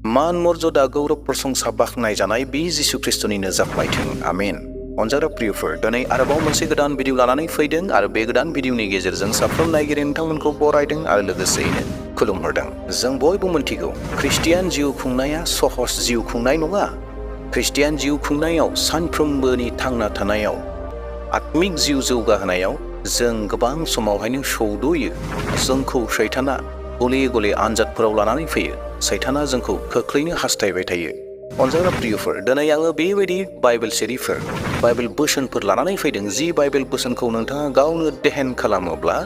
मान मर्यादा गौरव प्रशंसा बाखनाय जानाय बे जिसु ख्रिस्टनिनो जाफायथों आमेन। अनजाग्रा प्रियफोर, दिनै आरोबाव मोनसे गोदान भिडिअ लानानै फैदों आरो बे गोदान भिडिअनि गेजेरजों साफ्रोम नायगिरि नोंथांमोनखौ बरायदों आरो लोगोसेयैनो खुलुमहरदों। जों बयबो मिन्थिगौ ख्रिस्टियान जिउ खुंनाया सहज जिउ खुंनाय नङा। ख्रिस्टियान जिउ खुंनायाव सानफ्रोमबोनि थांना थानायाव आत्मिक जिउ जौगाहोनायाव जों गोबां समावहायनो सौदुयो। जोंखौ सैताना गले गले आनजादफोराव लानानै फैयो। सैताना जोंखौ खोख्लैनो हास्थायबाय थायो। अनजाग्रा प्रियफोर, दिनै आङो बेबायदि बाइबेल सिरिफोर, बाइबेल बोसोनफोर लानानै फैदों जि बाइबेल बोसोनखौ नोंथाङा गावनो देहेन खालामोब्ला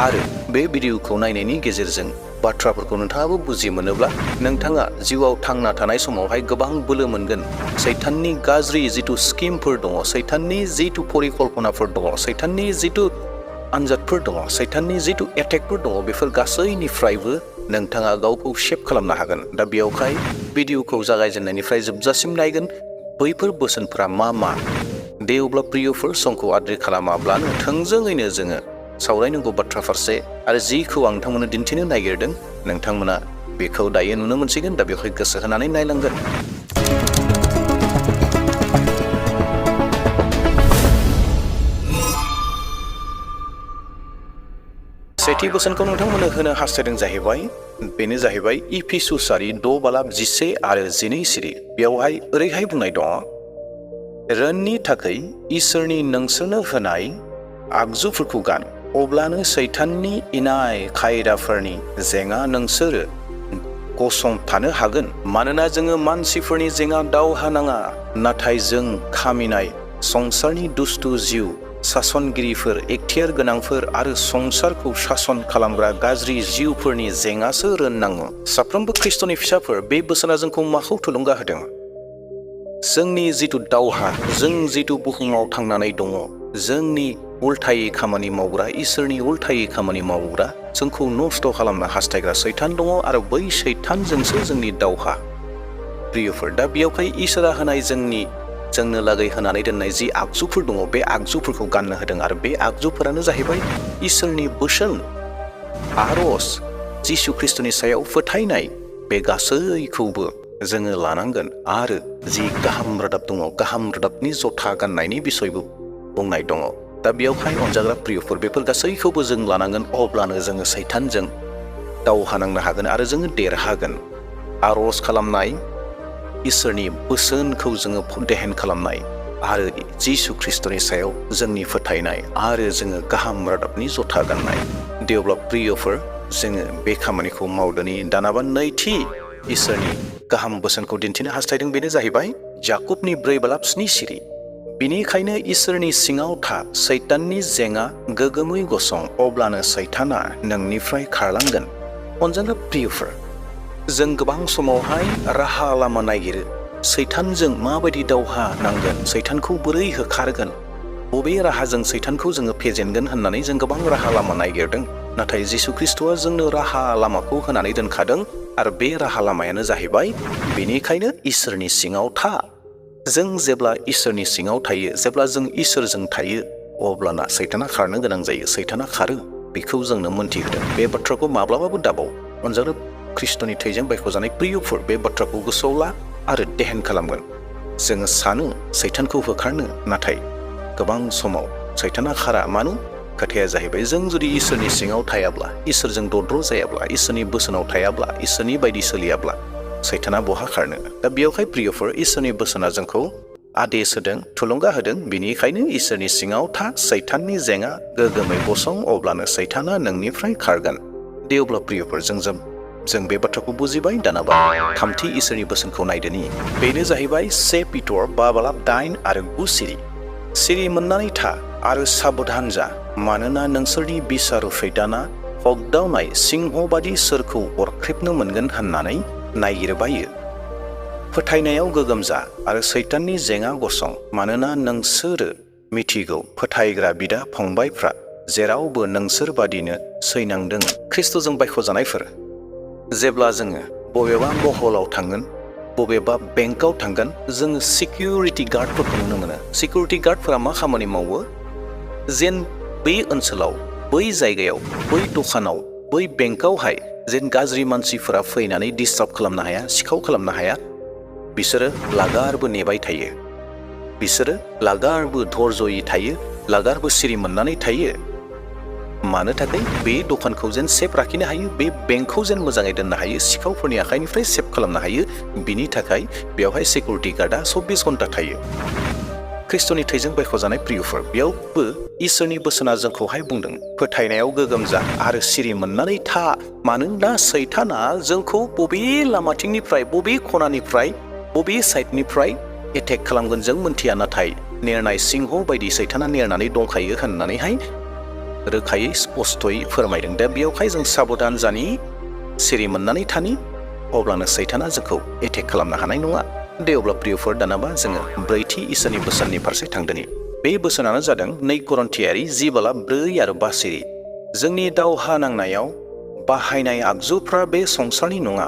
आरो बे भिडिअखौ नायनायनि गेजेरजों बाथ्राफोरखौ नोंथाङाबो बुजि मोनोब्ला नोंथाङा जिउआव थांना थानाय समावहाय गोबां बोलो मोनगोन। सैताननि गाज्रि जिथु स्किमफोर दङ, सैताननि जिथु परिकल्पनाफोर दङ, सैताननि जिथु आनजादफोर दङ, सैताननि जिथु एटेकफोर दङ, बेफोर गासैनिफ्रायबो नोंथाङा गावखौ सेभ खालामनो हागोन। दा बेयावहाय भिडिअखौ जागायजेननायनिफ्राय जोबजासिम नायगोन बैफोर बोसोनफोरा मा मा। दे अब्ला प्रियफोर, समखौ आद्रि खालामाब्लानो थोंजोङैनो जोङो सावरायनांगौ बाथ्रा फारसे आरो जिखौ आं नोंथांमोननो दिन्थिनो नागिरदों नोंथांमोना बेखौ दायो नुनो मोनसिगोन। दा बेवहाय गोसो होनानै नायलांगोन। सेथि बोसोनखौ नोंथांमोननो होनो हास्थायदों जाहैबाय, बेनो जाहैबाय इफिसुसारि 6:10 आरो 12 सिरि। बेवहाय ओरैहाय बुंनाय दङ, रोननि थाखाय इसोरनि नोंसोरनो होनाय आगजुफोरखौ गान, अब्लानो सैताननि इनाय खायदाफोरनि जेंना नोंसोरो गसंथानो हागोन। मानोना जोङो मानसिफोरनि जेंना दावहा नाङा, नाथाय जों खामिनाय संसारनि दुस्थु जिउ सासनगिरिफोर, एखथियार गोनांफोर आरो संसारखौ सासन खालामग्रा गाज्रि जिउफोरनि जेंनासो रोननाङो। साफ्रोमबो ख्रिस्ट'नि फिसाफोर, बे बोसोना जोंखौ माखौ थुलुंगा होदों? जोंनि जिथु दावहा, जों जिथु बुहुमाव थांनानै दङ, जोंनि उल्थायै खामानि मावग्रा, इसोरनि उल्थायै खामानि मावग्रा, जोंखौ नस्थ' खालामनो हास्थायग्रा सैतान दङ आरो बै सैतानजोंसो जोंनि दावहा। प्रियफोर, दा बेयावहाय इसोरा होनाय जोंनो लागै होनानै दोननाय जि आगजुफोर दङ, बे आगजुफोरखौ गाननो होदों आरो बे आगजुफोरानो जाहैबाय इसोरनि बोसोन, आरज, जिसु ख्रिस्ट'नि सायाव फोथायनाय। बे गासैखौबो जोङो लानांगोन आरो जि गाहाम रादाब दङ, गाहाम रादाबनि जथा गाननायनि बिसयबो बुंनाय दङ। दा बेयावहाय अनजाग्रा प्रियफोर, बेफोर गासैखौबो जों लानांगोन, अब्लानो जोङो सैतानजों दावहा नांनो हागोन आरो जोङो देरहागोन। आरज खालामनाय, इसोरनि बोसोनखौ जोङो देहेन खालामनाय आरो जिसु ख्रिस्ट'नि सायाव जोंनि फोथायनाय आरो जोङो गाहाम रादाबनि जथा गाननाय। दे अब्ला प्रियफोर, जोङो बे खामानिखौ मावदोनि। दानाबा नैथि इसोरनि गाहाम बोसोनखौ दिन्थिनो हास्थायदों, बेनो जाहैबाय याकुबनि 4:7 सिरि। बिनिखायनो इसोरनि सिङाव था, सैताननि जेंना गोगोमै गसं, अब्लानो सैताना नोंनिफ्राय खारलांगोन। अनजाग्रा प्रियफोर, जों गोबां समावहाय राहा लामा नागिरो। सैतानजों माबायदि दावहा नांगोन, सैतानखौ बोरै होखारगोन, बबे राहाजों सैतानखौ जोङो फेजेनगोन होननानै जों गोबां राहा लामा नागिरदों। नाथाय जिसु ख्रिस्ट'आ जोंनो राहा लामाखौ होनानै दोनखादों आरो बे राहा लामायानो जाहैबाय, बेनिखायनो इसोरनि सिङाव था। जों जेब्ला इसोरनि सिङाव थायो, जेब्ला जों इसोरजों थायो, अब्लाना सैताना खारनो गोनां जायो। सैताना खारो, बेखौ जोंनो मोन्थिहोदों। बे बाथ्राखौ माब्लाबाबो दाबाव। अनजाग्रा ख्रिस्ट'नि थैजों बायख'जानाय प्रियफोर, बे बाथ्राखौ गोसोआव ला आरो देहेन खालामगोन। जोङो सानो सैतानखौ होखारनो, नाथाय गोबां समाव सैताना खारा। मानो? खोथाया जाहैबाय, जों जुदि इसोरनि सिङाव थायाब्ला, इसोरजों दद्र' जायाब्ला, इसोरनि बोसोनाव थायाब्ला, इसोरनि बायदि सोलियाब्ला सैताना बहा खारनो? दा बेयावहाय प्रियफोर, इसोरनि बोसोना जोंखौ आदेश होदों, थुलुंगा होदों। बिनिखायनो इसोरनि सिङाव था, सैताननि जेंना गोगोमै गसं, अब्लानो सैताना नोंनिफ्राय खारगोन। दे अब्ला प्रियफोर, जों बे बाथ्राखौ बुजिबाय। दानाबा थामथि इसोरनि बोसोनखौ नायदोनि। बेनो जाहैबाय 1 पिटर 5:8 आरो 9 सिरि। सिरि मोननानै था आरो साबधान जा, मानोना नोंसोरनि बिसारु सैताना हगदावनाय सिंह बादि सोरखौ अरख्रेबनो मोनगोन होननानै नागिरबायो। फोथायनायाव गोगोम जा आरो सैताननि जेंना गसं, मानोना नोंसोरो मिथिगौ फोथायग्रा बिदा फंबायफ्रा जेरावबो नोंसोर बादिनो सैनांदों। ख्रिस्ट'जों बायख'जानायफोर, जेब्ला जोङो बबेबा महलाव थांगोन, बबेबा बेंकआव थांगोन, जोङो सिकिउरिटि गार्डफोरखौ नुनो मोनो। सिकिउरिटि गार्डफोरा मा खामानि मावो? जेन बै ओनसोलाव, बै जायगायाव, बै दखानाव, बै बेंकआवहाय जेन गाज्रि मानसिफोरा फैनानै डिस्टार्ब खालामनो हाया, सिखाव खालामनो हाया। बिसोरो लागारबो नेबाय थायो। बिसोरो लागारबो धर्जयै थायो, लागारबो सिरि मोननानै थायो। मानो थाखाय बे दखानखौ जेन सेफ लाखिनो हायो, बे बेंकखौ जेन मोजाङै दोननो हायो, सिखावफोरनि आखाइनिफ्राय सेफ खालामनो हायो, बिनि थाखाय बेवहाय सिकिउरिटि गार्डआ 24 घन्टा थायो। ख्रिस्ट'नि थैजों बायख'जानाय प्रियफोर, बेयावबो इसोरनि बोसोना जोंखौहाय बुंदों, फोथायनायाव गोगोम जा आरो सिरि मोननानै था। मानोना सैताना जोंखौ बबे लामाथिंनिफ्राय, बबे खनानिफ्राय, बबे साइडनिफ्राय एटेक खालामगोन जों मोनथिया, नाथाय नेरनाय सिंह बायदि सैताना नेरनानै दंखायो होननानैहाय रोखायै स्पष्टयै फोरमायदों। दा बेयावहाय जों साबधान जानि, सिरि मोननानै थानि, अब्लानो सैताना जोंखौ एटेक खालामनो हानाय नङा। दे अब्ला प्रियफोर, दानाबा जोङो ब्रैथि इसोरनि बोसोननि फारसे थांदोनि। बे बोसोनानो जादों 2 करन्थियारि 10:4 आरो 5 सिरि। जोंनि दावहा नांनायाव बाहायनाय आगजुफ्रा बे संसारनि नङा,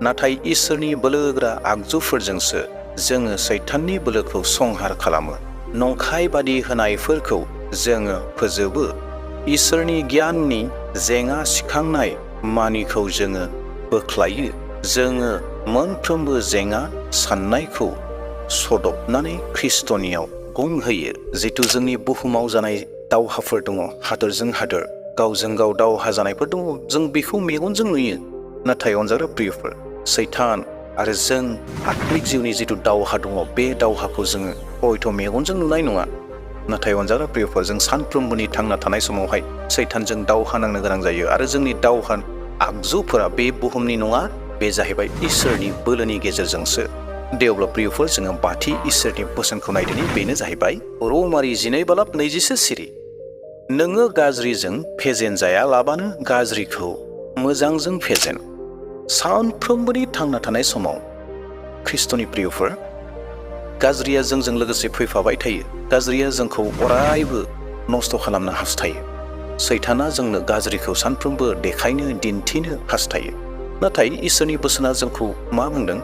नाथाय इसोरनि बोलोग्रा आगजुफोरजोंसो जोङो सैताननि बोलोखौ संहार खालामो। नंखाय बादि होनायफोरखौ जोङो फोजोबो। इसोरनि गियाननि जेंना सिखांनाय मानिखौ जोङो बोख्लायो। जोङो मोनफ्रोमबो जेंना साननायखौ सदबनानै ख्रिस्ट'नियाव गंहोयो। जिथु जोंनि बुहुमाव जानाय दावहाफोर दङ, हादोरजों हादोर, गावजों गाव दावहा जानायफोर दङ, जों बेखौ मेगनजों नुयो। नाथाय अनजाग्रा प्रियफोर, सैतान आरो जों आत्मिक जिउनि जिथु दावहा दङ, बे दावहाखौ जोङो हयथ' मेगनजों नुनाय नङा। नाथाय अनजाग्रा प्रियफोर, जों सानफ्रोमबोनि थांना थानाय समावहाय सैतानजों दावहा नांनो गोनां जायो। आरो जोंनि दावहा आगजुफोरा बे बुहुमनि नङा, बे जाहैबाय इसोरनि बोलोनि गेजेरजोंसो। दे अब्ला प्रियफोर, जोङो 5थि इसोरनि बोसोनखौ नायदिनि। बेनो जाहैबाय रमारि 12:20 सिरि। नोङो गाज्रिजों फेजेन जायालाबानो गाज्रिखौ मोजांजों फेजेन। सानफ्रोमबोनि थांना थानाय समाव ख्रिस्ट'नि प्रियफोर, गाज्रिया जोंजों लोगोसे फैफाबाय थायो। गाज्रिया जोंखौ अरायबो नस्थ' खालामनो हास्थायो। सैताना जोंनो गाज्रिखौ सानफ्रोमबो देखायनो, दिन्थिनो हास्थायो। नाथाय इसोरनि बोसोना जोंखौ मा बुंदों?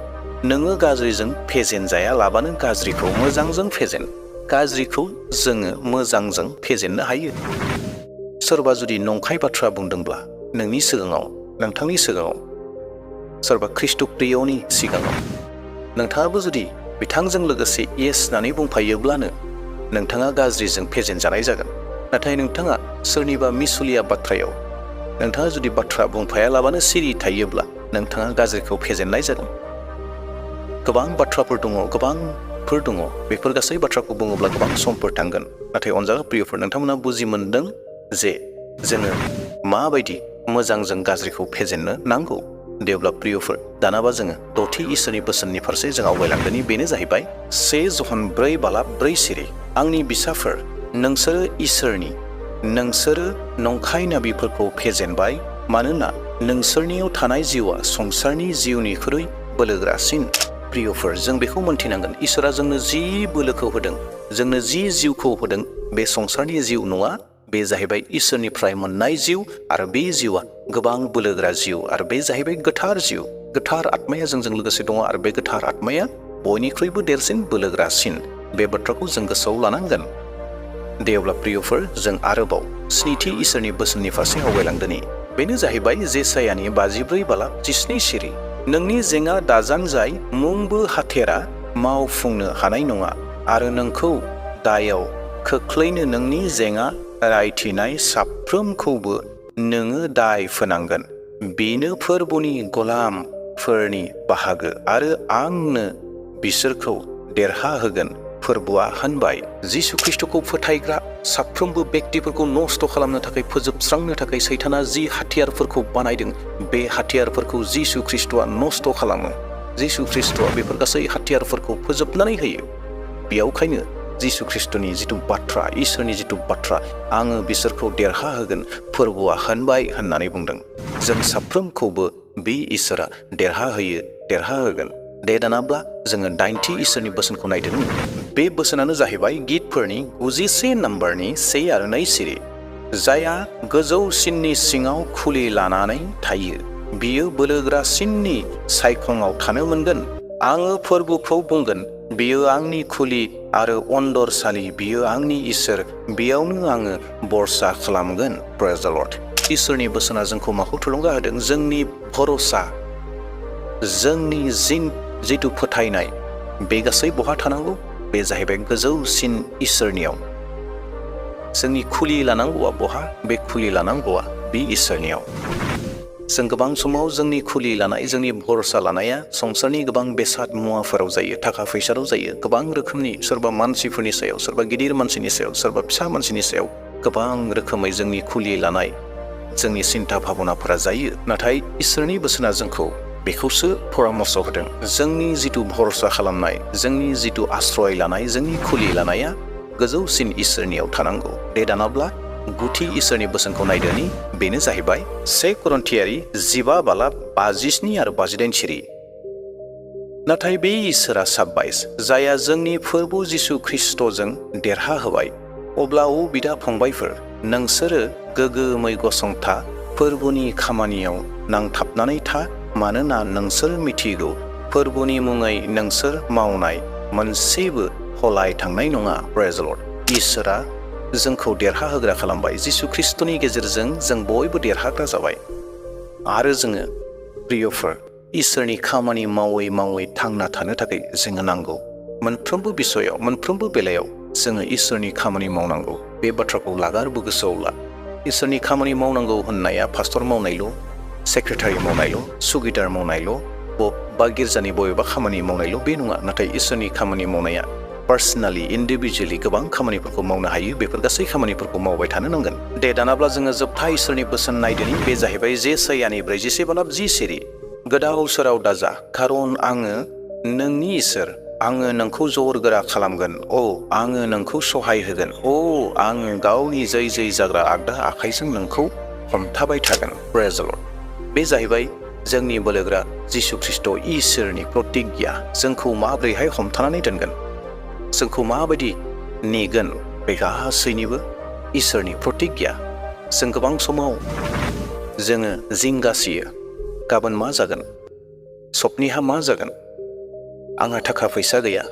नोङो गाज्रिजों फेजेन जायालाबानो गाज्रिखौ मोजांजों फेजेन। गाज्रिखौ जोङो मोजांजों फेजेननो हायो। सोरबा जुदि नंखाय बाथ्रा बुंदोंब्ला नोंनि सिगाङाव, नोंथांनि सिगाङाव, सोरबा ख्रिस्ट' प्रियनि सिगाङाव, नोंथाङाबो जुदि बिथांजों लोगोसे येस होननानै बुंफायोब्लानो नोंथाङा गाज्रिजों फेजेन जानाय जागोन। नाथाय नोंथाङा सोरनिबा मिसुलिया बाथ्रायाव नोंथाङा जुदि बाथ्रा बुंफायालाबानो सिरि थायोब्ला नोंथाङा गाज्रिखौ फेजेननाय जागोन। गोबां बाथ्राफोर दङ, गोबांफोर दङ। बेफोर गासै बाथ्राखौ बुङोब्ला गोबां समफोर थांगोन। नाथाय अनजाग्रा प्रियफोर, नोंथांमोना बुजि मोनदों जे जोङो माबायदि मोजांजों गाज्रिखौ फेजेननो नांगौ। दे अब्ला प्रियफोर, दानाबा जोङो 6थि इसोरनि बोसोननि फारसे जों आवगायलांदोनि। बेनो जाहैबाय 1 जन 4:4 सिरि। आंनि बिसाफोर, नोंसोरो इसोरनि, नोंसोरो नंखाय नाबिफोरखौ फेजेनबाय, मानोना नोंसोरनियाव थानाय जिउआ संसारनि जिउनिख्रुइ बोलोग्रासिन। प्रियफोर, जों बेखौ मोनथिनांगोन, इसोरा जोंनो जि बोलोखौ होदों, जोंनो जि जिउखौ होदों, बे संसारनि जिउ नङा। बे जाहैबाय इसोरनिफ्राय मोननाय जिउ, आरो बे जिउआ गोबां बोलोग्रा जिउ, आरो बे जाहैबाय गोथार जिउ। गोथार आत्माया जोंजों लोगोसे दङ, आरो बे गोथार आत्माया बयनिख्रुइबो देरसिन, बोलोग्रासिन। बे बाथ्राखौ जों गोसोआव लानांगोन। दे अब्ला प्रियफोर, जों आरोबाव 7थि इसोरनि बोसोननि फारसे आवगायलांदोनि। बेनो जाहैबाय जेसायानि 54:17 सिरि। नोंनि जेंना दाजांजाय मुंबो हाथेरा मावफुंनो हानाय नङा, आरो नोंखौ दायाव खोख्लैनो नोंनि जेंना रायथिनाय साफ्रोमखौबो नोङो दाय फोनांगोन। बेनो फोरबुनि गलामफोरनि बाहागो, आरो आंनो बिसोरखौ देरहा होगोन। फोरबुआ होनबाय, जिसु ख्रिस्ट'खौ फोथायग्रा साफ्रोमबो बेक्तिफोरखौ नस्थ' खालामनो थाखाय, फोजोबस्रांनो थाखाय सैताना जि हाथियारफोरखौ बानायदों, बे हाथियारफोरखौ जिसु ख्रिस्ट'आ नस्थ' खालामो। जिसु ख्रिस्ट'आ बेफोर गासै हाथियारफोरखौ फोजोबनानै होयो। बेयावखायनो जिसु ख्रिस्ट'नि जिथु बाथ्रा, इसोरनि जिथु बाथ्रा, आङो बिसोरखौ देरहा होगोन, फोरबुआ होनबाय होननानै बुंदों। जों साफ्रोमखौबो बे इसोरा देरहा होयो, देरहा होगोन। दे दानाब्ला जोङो 8थि इसोरनि बोसोनखौ नायदों। बे बोसोनानो जाहैबाय गितफोरनि 91 नम्बरनि 1 आरो 2 सिरि। जायहा गोजौसिननि सिङाव खुलि लानानै थायो, बियो बोलोग्रासिननि सायखङाव थानो मोनगोन। आङो फोरबुखौ बुंगोन, बियो आंनि खुलि आरो अन्दरसालि, बियो आंनि इसोर, बेयावनो आङो बरसा खालामगोन। प्रेज द लर्ड। इसोरनि बोसोना जोंखौ माखौ थुलुंगा होदों? जोंनि भरोसा, जोंनि जिथु फोथायनाय बे गासै बहा थानांगौ? बे जाहैबाय गोजौसिन इसोरनियाव। जोंनि खुलि लानांगौआ बहा? बे खुलि लानांगौआ बे इसोरनियाव। जों गोबां समाव जोंनि खुलि लानाय, जोंनि भरोसा लानाया संसारनि गोबां बेसाद मुवाफोराव जायो, थाखा फैसायाव जायो, गोबां रोखोमनि, सोरबा मानसिफोरनि सायाव, सोरबा गिदिर मानसिनि सायाव, सोरबा फिसा मानसिनि सायाव गोबां रोखोमै जोंनि खुलि लानाय, जोंनि सिन्था भाबनाफोरा जायो। नाथाय इसोरनि बोसोना जोंखौ बेखौसो परामर्श होदों। जोंनि जिथु भरोसा खालामनाय, जोंनि जिथु आश्रय लानाय, जोंनि खुलि लानाया गोजौसिन इसोरनियाव थानांगौ। बे दानाब्ला गुथि इसोरनि बोसोनखौ नायदोनि, बेनो जाहैबाय 1 करन्थियारि 15:57 आरो 58 सिरि। नाथाय बे इसोरा 26 जाया जोंनि फोरबो जिसु ख्रिस्टजों देरहा होबाय। अब्ला बिदा फंबायफोर, नोंसोरो गोगोमै गसंथा, फोरबोनि खामानियाव नांथाबनानै था, मानोना नोंसोर मिथिगौ फोरबोनि मुङै नोंसोर मावनाय मोनसेबो हलाय थांनाय नङा। प्रेज द लर्ड। इसोरा जोंखौ देरहा होग्रा खालामबाय। जिसु ख्रिस्टनि गेजेरजों जों बयबो देरहाग्रा जाबाय। आरो जोङो प्रियफोर, इसोरनि खामानि मावै मावै थांना थानो थाखाय जोङो नांगौ। मोनफ्रोमबो बिसयाव, मोनफ्रोमबो बेलायाव जोङो इसोरनि खामानि मावनांगौ। बे बाथ्राखौ लागारबो गोसोआव ला। इसोरनि खामानि मावनांगौ होननाया पास्टर मावनायल', सेक्रेटारि मावनायल', सुगिदार मावनायल', बा गिर्जानि बबेबा खामानि मावनायल' बे नङा। नाथाय इसोरनि खामानि मावनाया पार्सनेलि, इन्डिभिजुवेलि गोबां खामानिफोरखौ मावनो हायो। बेफोर गासै खामानिफोरखौ मावबाय थानो नांगोन। दे दानाब्ला जोङो जोबथा इसोरनि बोसोन नायदोनि, बे जाहैबाय जेसायानि 47:10 सिरि। गोदाव सोराव दाजा, खारन आङो नोंनि इसोर, आङो नोंखौ जर गोरा खालामगोन। आङो नोंखौ सहाय होगोन। आङो गावनि जै जाग्रा आगदा आखाइजों नोंखौ हमथाबाय थागोन। प्रेज द लर्ड। बे जाहैबाय जोंनि बोलोग्रा जिसु ख्रिस्ट इसोरनि प्रतिज्ञा। जोंखौ माबोरैहाय हमथानानै दोनगोन, जोंखौ माबायदि नेगोन, बे गासैनिबो इसोरनि प्रतिज्ञा। जों गोबां समाव जोङो जिंगासियो, गाबोन मा जागोन, सपनिहा मा जागोन, आंहा थाखा फैसा गैया,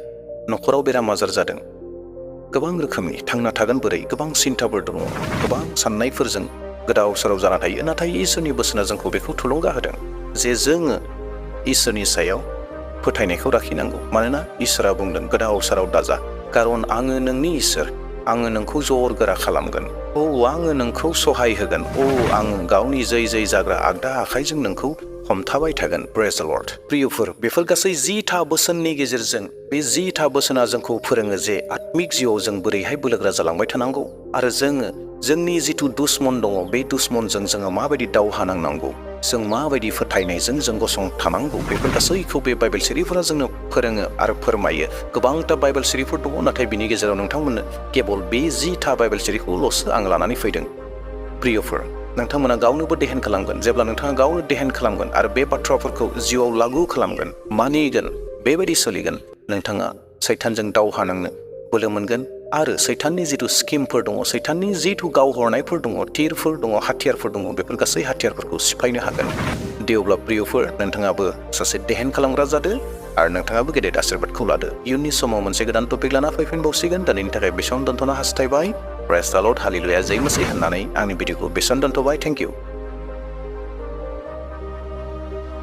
न'खराव बेराम आजार जादों, गोबां रोखोमनि थांना थागोन बोरै, गोबां सिन्थाफोर दङ, गोबां साननायफोरजों गोदाव सोराव जाना थायो। नाथाय इसोरनि बोसोना जोंखौ बेखौ थुलुंगा होदों जे जोङो इसोरनि सायाव फोथायनायखौ लाखिनांगौ। मानोना इसोरा बुंदों, गोदाव सोराव दाजा, खारन आङो नोंनि इसोर, आङो नोंखौ जर गोरा खालामगोन। आङो नोंखौ सहाय होगोन। आङो गावनि जै जाग्रा आगदा आखाइजों नोंखौ हमथाबाय थागोन। प्रेज द लर्ड। प्रियफोर, बेफोर गासै 10था बोसोननि गेजेरजों बे 10था बोसोना जोंखौ फोरोङो जे आत्मिक जिउआव जों बोरैहाय बोलोग्रा जालांबाय थानांगौ, आरो जोङो जोंनि जिथु दुश्मन दङ, बे दुश्मनजों जोङो माबायदि दावहा नांनांगौ, जों माबायदि फोथायनायजों जों गसंथानांगौ। बेफोर गासैखौ बे बाइबेल सिरिफोरा जोंनो फोरोङो आरो फोरमायो। गोबांथा बाइबेल सिरिफोर दङ, नाथाय बिनि गेजेराव नोंथांमोननो केबल बे 10था बाइबेल सिरिखौल'सो आं लानानै फैदों। प्रियफोर, नोंथांमोना गावनोबो देहेन खालामगोन। जेब्ला नोंथाङा गावनो देहेन खालामगोन आरो बे बाथ्राफोरखौ जिउआव लागु खालामगोन, मानिगोन, बेबायदि सोलिगोन, नोंथाङा सैतानजों दावहा नांनो बोलो मोनगोन। आरो सैताननि जिथु स्किमफोर दङ, सैताननि जिथु गावहरनायफोर दङ, तिरफोर दङ, हाथियारफोर दङ, बेफोर गासै हाथियारफोरखौ सिफायनो हागोन। अब्ला प्रियफोर, नोंथाङाबो सासे देहेन खालामग्रा जादो आरो नोंथाङाबो गेदेर आशीर्बादखौ लादो। इयुननि समाव मोनसे गोदान टपिक लाना फैफिनबावसिगोन। दिनैनि थाखाय बेसेबां दोनथ'नो हास्थायबाय। प्रेज द लर्ड, हालेलुया, जै मसीह होननानै आंनि भिडिअखौ बेसेबां दोनथ'बाय। Thank you.